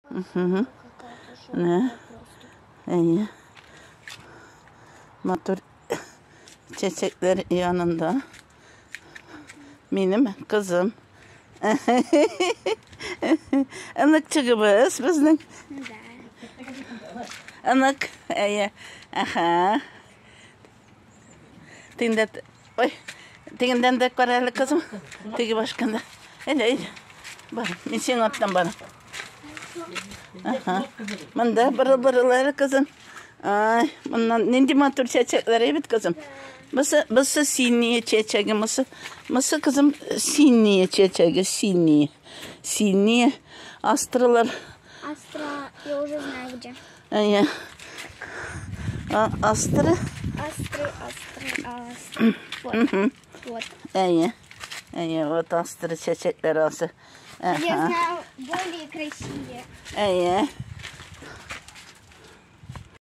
Какая-то Не. желтая просто. Әйе. Матур чәчәкләр янында. Минем кызым. Оныкчыгыбыз безнең. Да. Онык. Әйе. Аха. Тегендә, ой, тегендән дә кара әле, кызым. Теге башканда. Әйдә, әйдә. Бар, мин синең арттан барам. Аха. Монда борыл борыл әле, кызым. Ай, моннан нинди матур чәчәкләр бит, кызым. Бусы, бусы синий чәчәге, бусы, бусы, кызым, синий чәчәге, синий. Синий астралар. Астра, я уже знаю где. Әйе. Астры. Астры, астры, астры. Вот. Вот. Әйе. Әйе, вот астры чәчәкләре асы. Я Аха. знаю более красивее. Әйе.